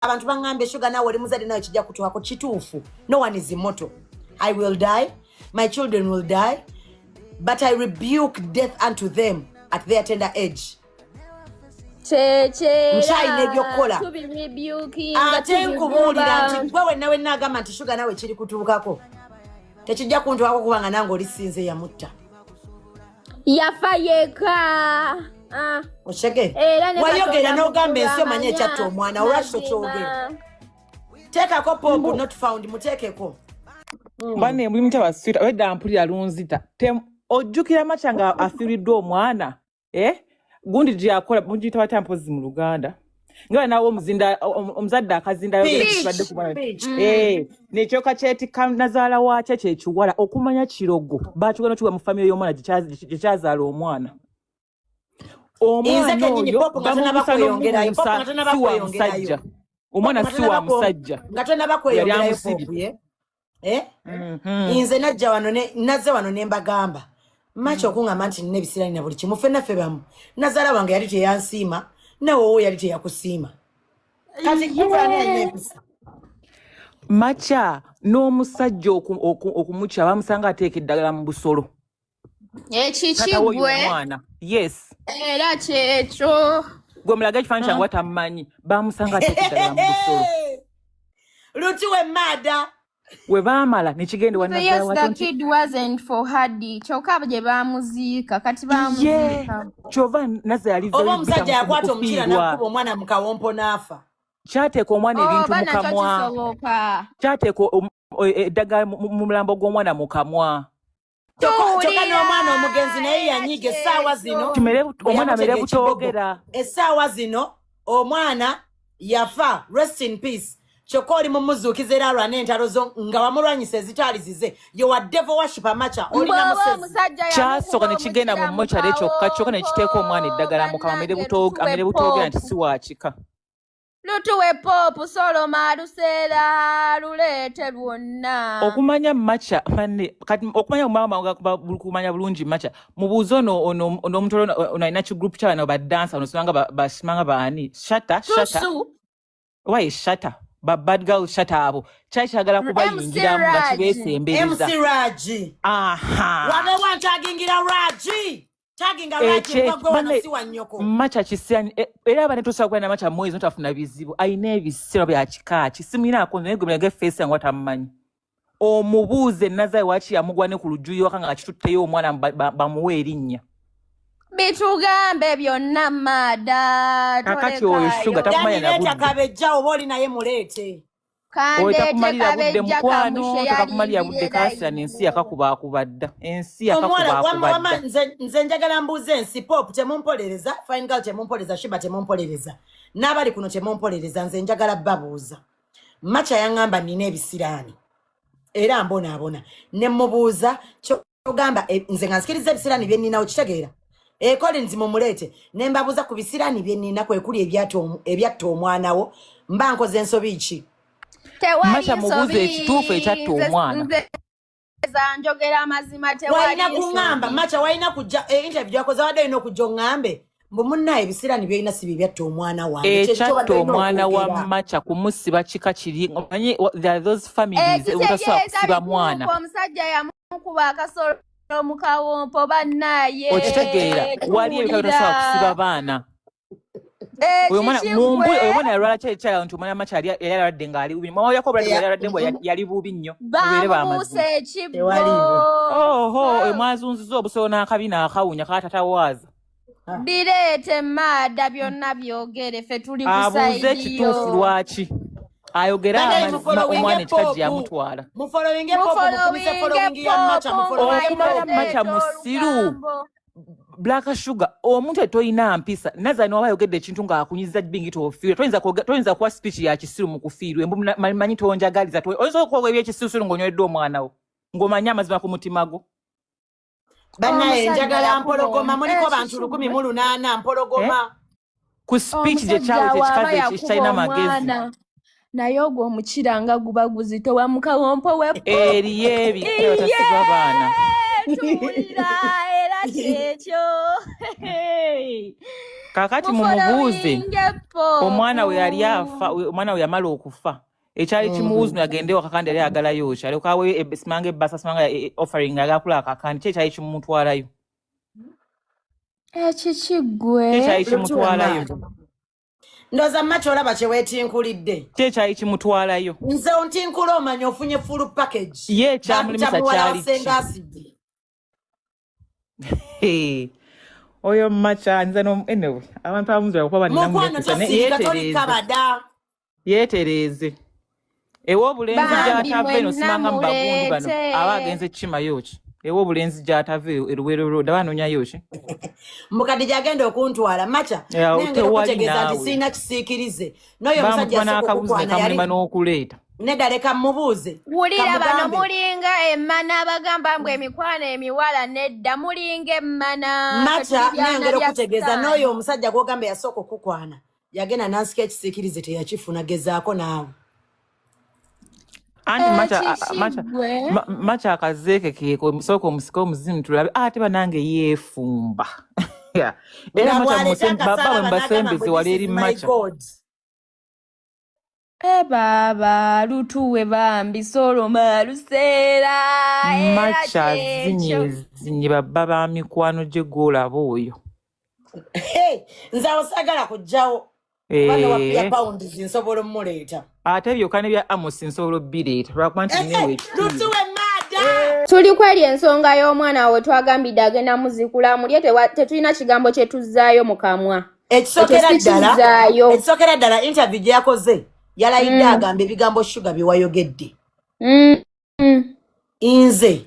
Abantu baŋŋamba, "Eshuga, naawe oli muzadde, nawe kijja kutuwako." Kituufu, no one is immortal. I will die, my children will die, but I rebuke death unto them at their tender age. Kyekyera. Nkyalina ebyokukola. Tubirebukinga. Ate nkubuulira nti gwe wenna wenna agamba nti, "Shuga, nawe kiri kutuukako," tekijja kuntuukako, kubanga nange oli sinze yamutta. Yafa yeka. Ah. Okitegeera? Era ne Wayogera Katonda n'ogamba ensi omanye mukulu ekyatta amanya omwana. Olwaki mazima. tokyogera? Teekako Popu Not Found, muteekeko. Banne, muli mutya baswita? Obedda mpulira lunzita. Ojjukira Macha nga afiiriddwa omwana, eh? Gundi gyakola mugiyita batya mpozi mu Luganda, nga nawe omuzinda, omuzadde akazinda ayogera Speech. ekibadde ku mwana. Speech. Eh, nekyoka kyetikka nazaala waakyo kyekiwala okumanya kirogo bakigenda okigwa mu famire y'omwana gye kyazaala omwana. Nze Omwana kennyini, oyo Popu nga tonaba bamubuusa kweyongerayo, Popu n'omubuusa nga tonaba si wa kweyongerayo. musajja, omwana Popu si wa musajja nga tonaba yali kweyongerayo, amusibye. Popu ye, eh? Mhm. Nze najja wano nazze wano ne mbagamba, Maki okuŋŋamba nti nina ebisirani na buli kimu, ffenna ffe bamu. Nazaala wange yali teyansiima, nawe owo yali teyakusiima. Kati kufaani alina empisa. Macha n'omusajja okumukya bamusanga ateeka eddagala mu busolo. Ekiki? Tata woyo Gwe omwana, yes. Era kyekyo. Gwe mulaga ekifaananyi kyange watammanyi, bamusanga ateeka eddagala mu busolo. Luti we maada. We baamala nekigenda So wa yes, nazaala the wakyo nti kid wasn't for Hadi. Kyokka gye baamuziika, kati ye baamuziika. Kyova nazza yali Oba very bitter omusajja mu yakwata omukira kufiirwa. n'akuba omwana mu kawompo n'afa. Kyateeka omwana ebintu Oba mu nakyo kamwa. kisoboka. Kyateeka eddagala mu mulambo gw'omwana mu kamwa. Kyokka Tuwulira n'omwana omugenzi naye era yanyiiga essaawa zino. kyekyo. Kimere Bwe omwana amere yamutega ekibogo, butoogera. Essaawa zino omwana yafa, rest in peace. Kyokka oli mumuzuukiza era alwana entalo zo nga wamulwanyisa ezitaali zize. Yowa devil worship, Macha olina Mbw'oba musezi. omusajja Kyasooka yamukuba ne kigenda mu omukira mu mochare kyokka, kyokka ne kiteeka omwana kawompo. eddagala mu kamwa amere Bannange, amere lutuwe butoogera nti Popu. si wa kika. Lutuwe Popu Soloma aluseera luleete lwonna. Okumanya Macha manne kati okumanya mama kumanya bulungi Macha, mubuuze ono omuntu ono alina ki group kyabano badansa ono, simanga basimanga baani, shata shata. Tusu. Waye shata ba bad girl shata, abo kyali kyagala MC kubayingiramu nga Raj. kibeesembereza. MC Raji. Aha. Wabewa ntagingira Raji, taginga Raji. Ekye Mbwa gwe, wano banne si wa nnyoko. Macha kisirani era aba netusobola kubeera na Macha mwezi notafuna bizibu, alina ebisero bya kika ki simwinaako, naye gwe mulage face yange watamumanyi, omubuuze nazaye waki yamugwa ne ku lujjuyo waka nga akitutteyo omwana bamuwe erinnya. Bitugambe byonna maada. Kakati oyo Shuga Tolekaayo. takumanya Dani, na leeta budde. Kabejja oba oli naye, muleete. Oyo Kandeete takumalira budde, Kabejja. mukwano. Kamushe Takakumalira budde. yalingire Kasirani ensi live. yakakubaakuba dda, ensi Omuwala wama yakakubaakuba wama dda. nze njagala mbuuze ensi. Pop temumpolereza, Fine Girl temumpolereza, Shiba temumpolereza, n'abali kuno temumpolereza. Nze njagala babuuza. Macha yaŋŋamba nina ebisiraani era mbonaabona, ne mubuuza kyogamba nze nga nzikiriza ebisiraani bye nninawo, kitegeera? Collins mumuleete. Ne mbabuuza ku bisiraani bye nnina kwe kuli ebyatta omwana wo, mba nkoze ensobi ki? Tewali Macha mubuuze nsobi. ekituufu ekyatta Nze omwana. nze njogera amazima, tewali Walina kuŋŋamba nsobi. Macha, walina kujja interview gyakoze, wadde olina okujja oŋŋambe mbu munnaye ebisiraani byolina si bye byatta omwana wange. Kyekyo Ekyatta kyobadde olina omwana wa okwogera. Macha kumusiba kika kiri, omanyi there are those families obutasobola Ekitegeeza kusiba mwana. bituufu, omusajja yamukuba akasolo mu kawompo, bannaye. Okitegeera, wali ebika bitasobola kusiba Tuwulira baana. Oyo omwana ekiki mumbu gwe. Oyo omwana yalwala kyali nti omwana Macha yali alwadde ng'ali bubi. Mama yako obulwadde yali alwadde mbwe yali bubi nnyo, mubeere Bamubuusa bamazima. ekibbo. Tewaliiwo. Oho, oyo mwazunziza obusolo n'akabi n'akawunya katatawaaza. Bireete maada byonna byogere, ffe tuli ku Abuuze side ekituufu yo. lwaki ayogere Banaye, amazima mufollowinge omwana ekika gye Popu. yamutwala. Mufollowinge Popu, mukumise Mufollowinge following ya Macha. Popu. Mufollowinge Okumanya Popu. Macha Mwayigadde musiru. olugambo. Black Sugar, omuntu etoyina mpisa naza niwaba ayogedde ekintu ng'akunyiza bingi tofiirwa, toyinza kuwa speech ya kisiru mu kufiirwa embu manyi tonjagaliza. Oyinza okukola ebyekisirusiru ng'onyweredde omwana wo ng'omanyi amazima ku mutima gwo. Bannaye, Omusajja njagala yakuba mpologoma. Muliko bantu ekiki lukumi gwe. mu lunaana, mpologoma. Ku speech gye Omusajja kyabwe awo aba kyekikazi yakuba ekitalina magezi. omwana, naye ogwo omukira nga guba guzitowa mu kawompo we. Eriyo ebika batasiba baana. Tuwulira era kyekyo. Kakati mumubuuze Mufollowinge Pope. Omwana we yali afa, omwana we yamala okufa, ekyali kimuwuzi agende waka kandi yali ayagalayo ki? Alyoka aweyo simanga ebbasa, simanga offering, agakula akakandi. Ki ekyali kimutwalayo? Ekiki Ki ggwe? ekyali kimutwalayo? Ndowooza maki olaba kyeweetinkulidde. Ki ekyali kimutwalayo? Nze ontinkula, omanya ofunye full package. Ye ekyamulemesa Bampita muwala wa kyali ki? Senga Asidi. Hey, oyo macha nze no, anyway, abantu abamu kuba Mukwano, baninamulepesa ne tosirika, toli yeetereeze. Kabada. Yeetereeze ewa obulenzi Bambi gy'atava eno mwenna simanga mu bagundi bano muleete. aba agenze kimayo ki? Ewa obulenzi gy'atava eruwero road aba anoonyayo ki? Mukadde gyagenda okuntwala maca nengera tewali okutegeeza nti naawe. sirina kisiikirize n'oyo omusajja Bamukuba yasooka n'akabuzi ne okukwana yali kamulema n'okuleeta. Nedda, leka mubuuze. Wulira bano. Kamugambe. Mulinga emmana, abagamba mbu emikwano emiwala nedda, mulinga emmana. Maca Tetuli byana nayongera bya okutegeeza sitaani. n'oyo omusajja gwogamba yasooka okukwana yagenda nansika ekisiikirize, teyakifuna. Gezaako naawe. Anti macha Ekiki macha ggwe? Macha akazeeke keeko, sooka omusike omuzimu tulabe ate banange yeefumba. Yeah. Era Nga macha bw'aleeta baba akasalaba bwe n'agamba mbasembeze mbu wali this eri is my macha. God. E baaba lutuwe bambi soloma luseera era Macha kyekyo. zinye babba ba mikwano gye gw'olaba oyo. Hey, nze awo saagala kujjawo kuba nowa Eh, pounds nsobola omuleeta. Ate byokka ne bya Amos nsobola obbireeta lwakuba nti nneewa ekitiibwa. Lutuwe maada. Tuli kweri ensonga y'omwana we twagambidde agenda muzikula mulye, tetulina kigambo kye tuzzaayo mu kamwa. Ekyo Ekisookera si ddala, kizzaayo. ekisookera ddala, interview gye yakoze yalayidde agamba ebigambo Shuga bye wayogedde. Nze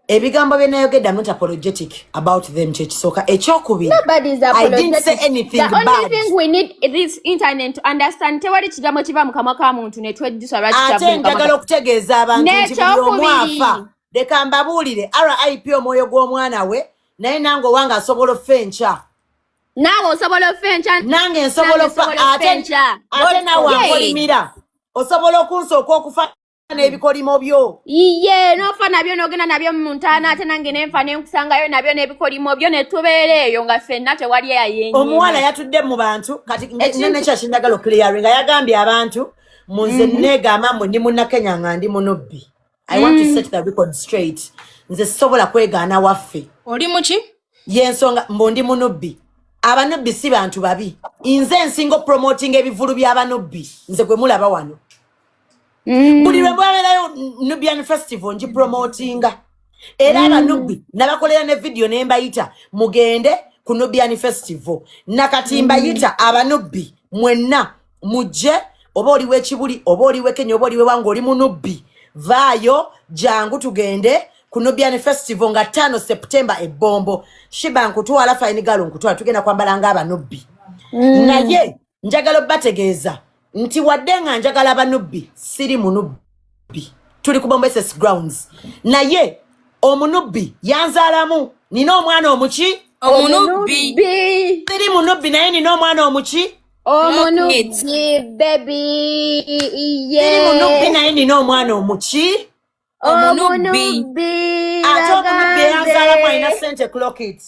ebigambo bye nayogedde, I'm not apologetic about them. Kyekisooka. Ekyokubiri, Nobody is I didn't say apologetic. anything The only bad. thing we need this internet to understand, tewali kigambo kiva mu kamwa ka muntu ne twejjusa lwaki Ate kyava mu kamwa njagala ka okutegeeza abantu nti buli omu N'ekyokubiri, afa. Leka mbabuulire, RIP omwoyo gw'omwana we, naye nange owange asobola offa enkya. Naawe osobola offa enkya. Nange nsobola Nange offa. nsobola offa Ate enkya. ate naawe Ye. ankolimira osobola okunsooka okufa n'ebikolimo byo. Iye n'ofa nabyo n'ogenda nabyo mu ntaana, ate nange nenfa nenkusangayo nabyo n'ebikolimo byo, ne tubeera eyo nga ffenna tewali Omuwala ayenyeenya. yatudde mu bantu kati Ekintu nenekyakinjagala oclearinga, yagambye abantu munze neegamba mbu ndi munnakenya nga ndi munubbi. I want to set the record straight. Nze sisobola kwegaana waffe. Oli muki? Yensonga mbu ndi munubbi. Abanubbi si bantu babi. Nze nsinga opromotinga ebivulu by'abanubbi. Nze gwe mulaba wano buli lwe mbabeerayo Nubian Festival ngipromotinga, era abanubbi nabakolera ne vidiyo ne mbayita mugende ku Nubian Festival. Nakati mbayita abanubbi mwenna mujje, oba oli w'ekibuli, oba oli w'ekenya, oba oli wewange, oli munubbi, vaayo jangu tugende ku Nubian Festival nga 5 September ebombo. Shiba nkutwala, Fine Girl nkutwala, tugenda kwambala ng'abanubbi. Naye njagala obbategeeza nti wadde nga njagala abanubbi, siri munubbi. Tuli ku Bombo SS grounds, naye omunubbi yanzaalamu. Nina omwana omuki? Omunubbi. Omunubbi. Siri munubbi, naye nina omwana omuki? Omunubbi baby. Siri munubbi, Iye. naye nina omwana omuki? Omunubbi. Omunubbi. Ate omunubbi eyanzaalamu alina Bagambe sente. Clock it.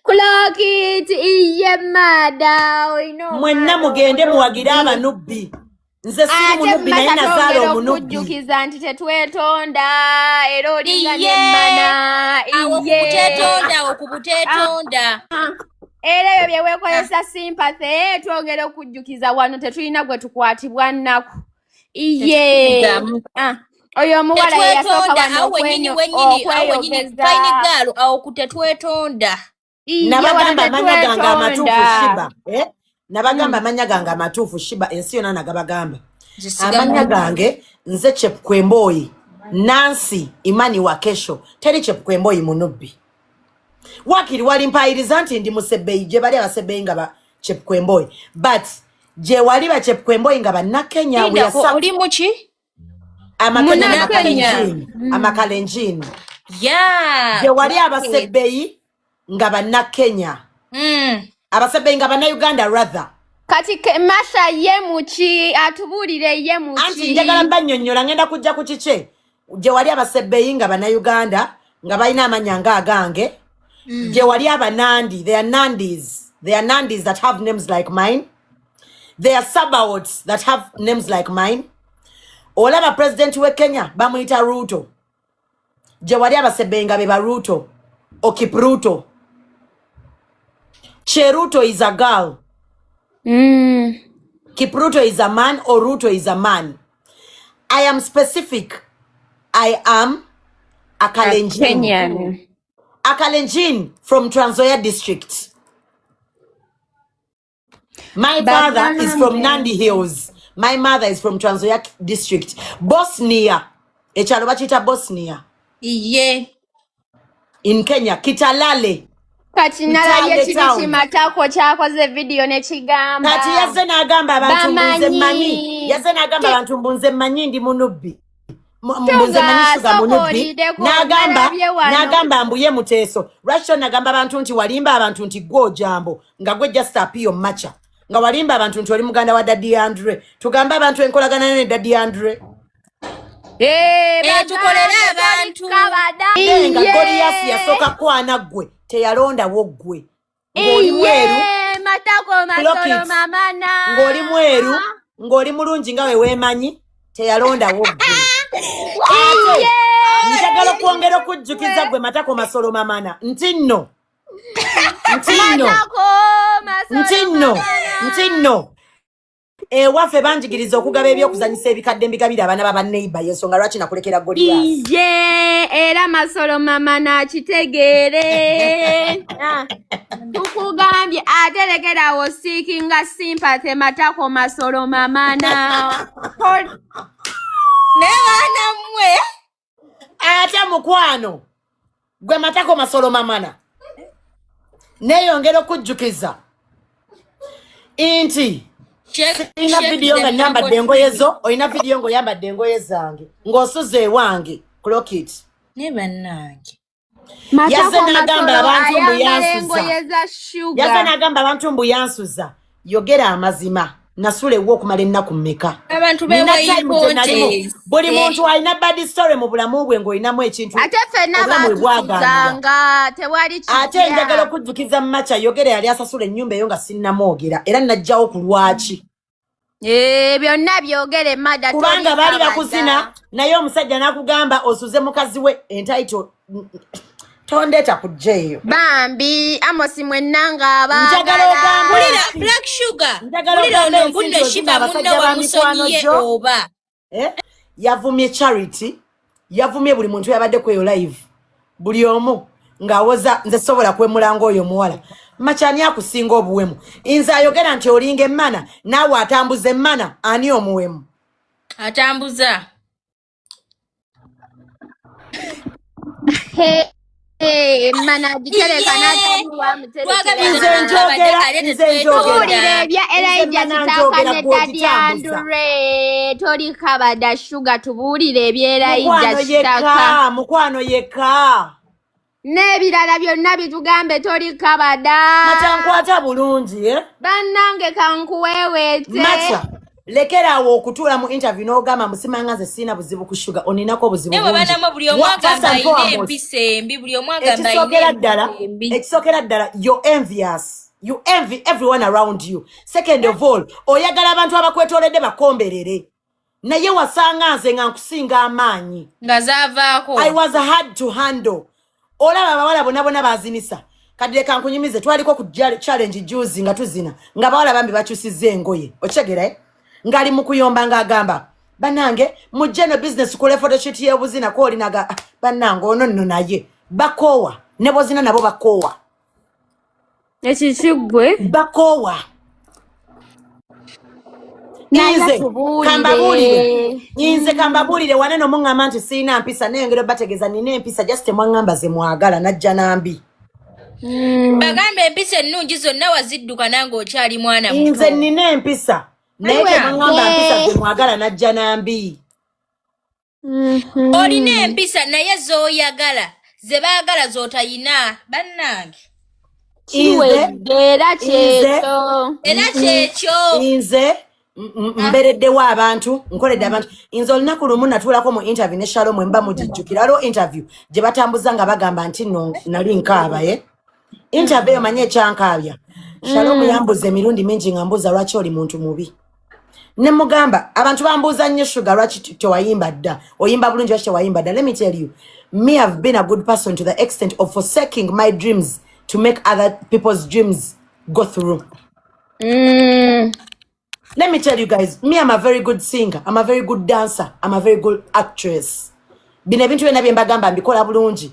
Clock it. Iye mada olina Mwenna omwana mugende muwagire omunubbi. abanubbi. Nze siri Ate munubbi, naye mumata nazaala twongera omunubbi. okujjukiza nti tetwetonda, era olinga Iye. nemmana. Awo ku Iye. buteetonda, awo ku buteetonda. Era ebyo bye weekozesa sympathy, twongera okujjukiza wano tetulina gwe tukwatibwa nnaku. Iye. Tetukugamu. Ah, oyo omuwala ye yasooka Tetwetonda wano awo wennyini wennyini, awo wennyini. okweyogeza. Fine Girl, awo ku tetwetonda. Iye, wano Nabagamba amannya gange amatuufu. tetwetonda. Shiba, eh? Nabagamba amannya gange amatuufu, Shiba, ensi yonna nagabagamba. Nze sigamanyi. Amannya gange nze Chepkwemboyi Nancy Imani Wakesho. Teri Chepkwemboyi munubbi. Wakiri wali mpayiriza nti ndi musebbeyi, gye bali abasebeyi nga ba Chepkwemboyi, but gye wali ba Chepkwemboyi nga bannakenya. We are Lindako, oli muki? Amakenya Munnakenya. n'amakalenjini, amakalenjini. Ya. Gye wali abasebbeyi nga bannakenya, abasebbeyi nga bannayuganda rather. Kati Masha ye muki? Atubuulire ye Anti muki. njagala bannyonnyola, ngenda kujja ku kikye. Gye wali abasebbeyi nga bannayuganda nga balina amannya nga agange. Gye wali Abanandi. There are Nandis. There are Nandis that have names like mine. There are Sabaoths that have names like mine. Olaba president we Kenya bamuyita Ruto. Gye wali Abasebenga be ba Ruto. Okipruto. Cheruto is a girl. Kipruto is a man or Ruto is a man. I am specific. I am a Kalenjin. Kenyan. A Kalenjin from Trans Nzoia district. My father is from Bagambe. Nandi Hills. My mother is from Trans Nzoia district. Bosnia. Ekyalo bakiyita Bosnia. Iye. In Kenya. Kitalale. Kati nalabye Kitale kiri town. kimatako kyakoze vidiyo ne kigamba Kati yazze n'agamba abantu mbunze mmanyi. bamanyi Yazze n'agamba abantu mbunze mmanyi ndi munubbi. Mbunze mmanyi Sugar Sugar munubbi. sooka olindeko N'agamba nalabye wano n'agamba mbu ye Muteeso. Lwaki nagamba abantu nti walimba abantu nti gwe ojambo nga gwe just appear macha. Nga walimba abantu nti oli muganda wa Daddy Andre. Tugambe abantu enkolagana ne Daddy Andre. Eh, Eh, tukolere bagambe abantu. tolikabada Naye nga iye Goliath yasooka kwana ggwe teyalondawo ggwe. Ng'oli mweru, iye matako masolo Clock it. mamana Ng'oli mweru, ng'oli mulungi nga we weemanyi teyalondawo ggwe. Ate iye njagala okwongera okujjukiza gwe matako masolo mamana nti nno nti nno matako masolo nti nno mamana nti nno ewaffe banjigiriza okugaba ebyokuzanyisa ebikadde mbigabira abaana ba banneighbor, y'ensonga lwaki nakulekera Goliath. Iye era masolo mama nakitegeere. Ah, tukugambye ate lekerawo seekinga sympathy matako masolo mamana. Naye baana mmwe. Ate mukwano gwe matako masolo mamana neeyongera okujjukiza nti sirina Check vidiyo the nga nyambadde number engoye zo, olina vidiyo ng'oyambadde engoye zange ng'osuza ewange. Clock it. Ne bannange. Yazze Matako n'agamba masolo abantu mbu ayambala yansuza. engoye za Yazze Sugar. n'agamba abantu mbu yansuza. Yogera amazima, nasula ewa okumala ennaku mmeka? Abantu Nina beewa time gye nalimu. importance. Buli muntu alina bad story mu bulamu bwe ng'olinamu ekintu Ate ffenna obulamu bwe bwagaanira. baatusuzanga tewali Ate njagala kipya. okujjukiza Macha yogera yali asasula ennyumba eyo nga sinnamwogera era najjawo ku lwaki. Eh, byonna byogere mada Kubanga baali tolikabada. bakuzina naye omusajja n'akugamba osuze mukazi we entitle tondeeta kujja eyo. Bambi Amosi mwenna nga Njagala abaagala. ogambe Wulira ensi. Black Sugar. Njagala Wulira ogambe ono ensi mbunno nti ozina Shiba munno abasajja ba mikwano wamusonyiye gyo. oba. Eh? Yavumye Charity, yavumye buli muntu yabadde ku eyo live. Buli omu ng'awoza nze sobola kwemulanga oyo omuwala. Macha ani akusinga obuwemu? Nze ayogera nti olinga emmana, naawe atambuza emmana, ani omuwemu? Atambuza. Hey, hey, mana agitereka Iye. n'ataliwa Twagambye Nze amuterekera. njogera, ate nze njogera. Tuwulira ebya Nze Elijah mana Kitaka njogera ne gwe Daddy ogitambuza. Andre. Tolikabada Sugar tubuulire ebya Elijah Mukwano Kitaka. yekka, mukwano yekka. N'ebirala byonna bitugambe tolikabada. Macha nkwata bulungi, eh? Bannange kankuweeweete. Macha lekera awo okutuula mu interview n'ogamba musimanga nze sirina buzibu ku Sugar, oninako obuzibu Naye bwe bungi. banamwe buli omu First agamba and alina foremost, empisa embi, buli omu agamba alina ekisookera ddala empisa embi. ekisookera ddala, you're envious. You envy everyone around you. Second of all, oyagala abantu abakwetoolodde bakomberere, naye wasanga nze nga nkusinga amaanyi. Nga zaavaako. I was hard to handle. Olaba abawala bonna bonna bazinisa. Kati leka nkunyumize, twaliko ku challenge juzi nga tuzina nga abawala bambi bakyusizza engoye, okitegeera, eh? Ng'ali mu kuyomba ng'agamba bannange mujje no business kule photoshoot y'obuzina kwolinaga. "Ah, bannange ono nno naye bakoowa ne bozina nabo bakoowa." Ekiki ggwe? Bakoowa. Naye Nze kambabuulire, tubuulire. nze kambabuulire wanene omuŋŋamba nti sirina mpisa, neyongera obategeeza nina empisa, just temwaŋŋamba ze mwagala najja nambi. Bagambe empisa ennungi zonna wazidduka nange okyali mwana Nze muto. nina empisa naye temwaŋŋamba mpisa ze mwagala najja nambi. Olina empisa naye z'oyagala ze baagala z'otayina bannange. Kiwedde era Nze kyekyo. Era kyekyo. Nze mbereddewo abantu, nkoledde abantu. Nze olunaku lumu natuulako mu interview ne Shalom, mba mugijjukira, waliwo interview gye batambuza nga bagamba nti nno nali nkaaba ye. Interview eyo manyi ekyankaabya. Shalom yambuza emirundi mingi nga mbuuza lwaki oli muntu mubi. Ne mugamba abantu bambuuza nnyo, "Sugar, lwaki tewayimba dda? Oyimba bulungi, lwaki tewayimba dda?" Let me tell you, me have been a good person to the extent of forsaking my dreams to make other people's dreams go through. Let me tell you guys, me, I'm a very good singer, I'm a very good dancer, I'm a very good actress. Bino ebintu byonna bye mbagamba mbikola bulungi.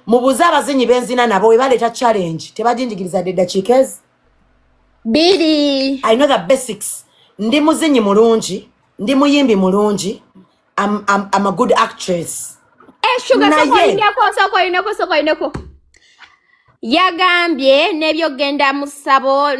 Mubuuze abazinyi benzina nabo, we baleeta challenge tebajinjigiriza dde eddakiika ezi 2. I know the basics. Ndi muzinyi mulungi, ndi muyimbi mulungi, I'm a good actress. Eh, Sugar, sooka Naye oyineko, sooka oyineko, sooka oyineko. Yagambye n'ebyogenda mu ssabo.